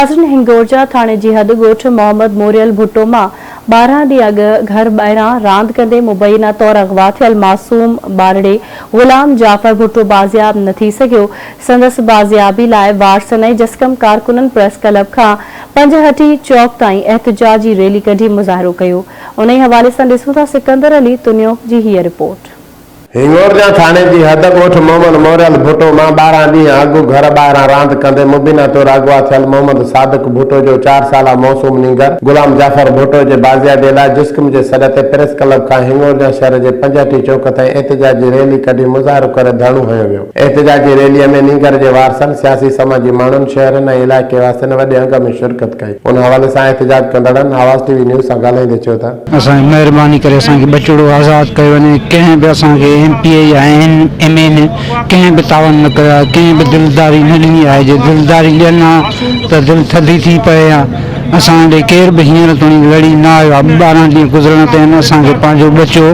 ناظرين هنگورجا ٿاڻي جي حد ڳوٺ محمد موريل ڀٽو مان 12 ڏينهن اڳ گهر ٻاهران راند ڪندي مبينا طور اغوا ٿيل معصوم ٻارڙي غلام جعفر ڀٽو بازياب نه ٿي سگهيو سندس بازيابي لاء وارثن ۽ جسقم ڪارڪنن پريس ڪلب کان پنجهٽي چوڪ تائين احتجاجي ريلي ڪڍي مظاهرو ڪيو انهي حوالي سان ڏسون ٿا سڪندر علي تنيو جي هيء رپورٽ. هڱورجا ٿاڻي جي حد ڳوٺ محمد موريل ڀٽو مان 12 ڏينهن اڳ گهر ٻاهران راند ڪندي مبينا طور اغوا ٿيل محمد صادق ڀٽو جو چار سالا معصوم نينگر غلام جعفر ڀٽو جي بازيابي لاء جسقم جي سڏ تي پريس ڪلب کان هڱورجا شهر جي پنجهٽي چوڪ تائين احتجاجي ريلي ڪڍي مظاهرو ڪري ڌرڻو هنيو ويو. احتجاجي ريلي ۾ نينگر جي وارثن، سياسي سماجي ماڻهن، شهرين ۽ علائقي واسين وڏي انگ ۾ شرڪت ڪئي. ان حوالي سان احتجاج ڪندڙن آواز ٽي وي نيوز سان ڳالهائيندي چيو ته. اسان کي مهرباني ڪري اسان کي ٻچڙو آزاد ڪيو وڃي ڪنهن به اسان کي ايم پي اي يا اين ايم اين اي ڪنهن به تعاون نه ڪيو آهي ڪنهن به دلداري نه ڏني آهي جي دلداري ڏين ها ته دل ٿڌي ٿي پئي ها اسان ڏي ڪير به هينئر توڻي لڙي نه آيو آهي 12 ڏينهن گذرڻ تي آهن اسان کي پنهنجو ٻچو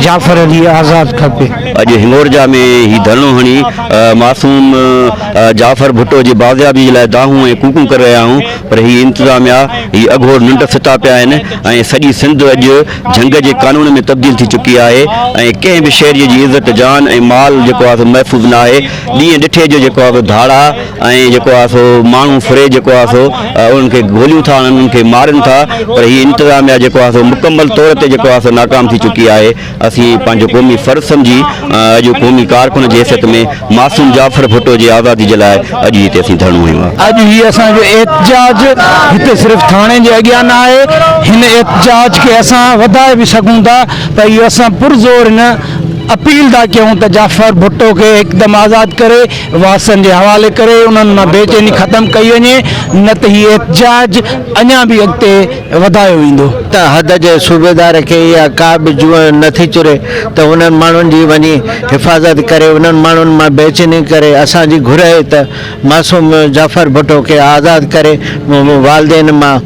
جعفر علي آزاد کپي. اڄ هڱورجا ۾ هي ڌرڻو هڻي معصوم جعفر ڀٽو جي بازيابي جي لاء دانهون ۽ ڪوڪون ڪري رهيا آهيون پر هي انتظاميا هي اگهور ننڊ ستا پيا آهن ۽ سڄي سنڌ اڄ جهنگ جي قانون ۾ تبديل ٿي چڪي آهي ۽ ڪنهن به شهري جي عزت جان ۽ مال جيڪو آهي سو محفوظ نه آهي ڏينهن ڏٺي جو جيڪو آهي سو ڌاڙا ۽ جيڪو آهي سو ماڻهو ڦري جيڪو آهي سو انهن کي گوليون ٿا هڻن انهن کي مارين ٿا پر هي انتظاميا جيڪو آهي سو مڪمل طور تي جيڪو آهي سو ناڪام ٿي چڪي آهي اسين پنهنجو قومي فرض سمجهي اڄ قومي ڪارڪن جي حيثيت ۾ معصوم جعفر ڀٽو جي آزادي جي لاء اڄ هتي اسين ڌرڻو هنيو آهي. اڄ هي اسان جو احتجاج هتي صرف ٿاڻي جي اڳيان نه آهي، هن احتجاج کي اسان وڌائي به سگهون ٿا پر اهو اسان پرزور هن اپيل ٿا ڪيون ته جعفر ڀٽو کي هڪدم آزاد ڪري وارثن جي حوالي ڪري انهن مان بيچيني ختم ڪئي وڃي نه ته هي احتجاج اڃا به اڳتي وڌايو ويندو. ته حد جي صوبيدار کي اها ڪا به جونء نه ٿي چري ته انهن ماڻهن جي وڃي حفاظت ڪري، انهن ماڻهن مان بيچيني ڪري، اسان جي گهر اهي ته معصوم جعفر ڀٽو کي آزاد ڪري والدين مان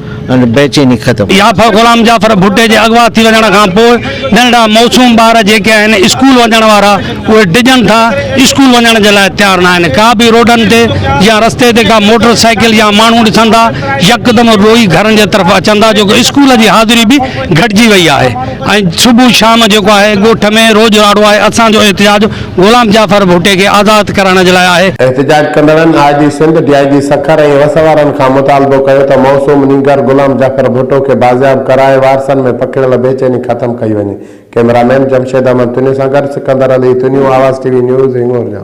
بيچيني ختم. جعفر غلام جعفر ڀٽي جي اغوا ٿي وڃڻ کان پوء ننڍڙا معصوم ٻار جيڪي آهن اسڪول وڃڻ وارا اهي ڊڄن ٿا اسڪول وڃڻ جي لاء تيار نه آهن ڪا به روڊن تي يا رستي تي ڪا موٽر سائيڪل يا ماڻهو ڏسن ٿا يڪدم روئي گهرن جي طرف اچن ٿا جو اسڪول جي حاضري به گهٽجي وئي آهي ۽ صبح شام جيڪو آهي ڳوٺ ۾ روڄ راڙو آهي اسان جو احتجاج غلام جعفر ڀٽي کي آزاد ڪرائڻ جي لاء آهي. احتجاج ڪندڙن I G Sindh, D I G Sukkur ۽ وس وارن کان مطالبو ڪيو ته معصوم نينگر غلام جعفر ڀٽو کي بازياب ڪرائي وارثن ۾ پکڙيل بيچيني ختم ڪئي وڃي. ڪئميرا مين جمشيد احمد تنيو سان گڏ Sikandar Ali Tunio, Awaz T V news, Hingorja.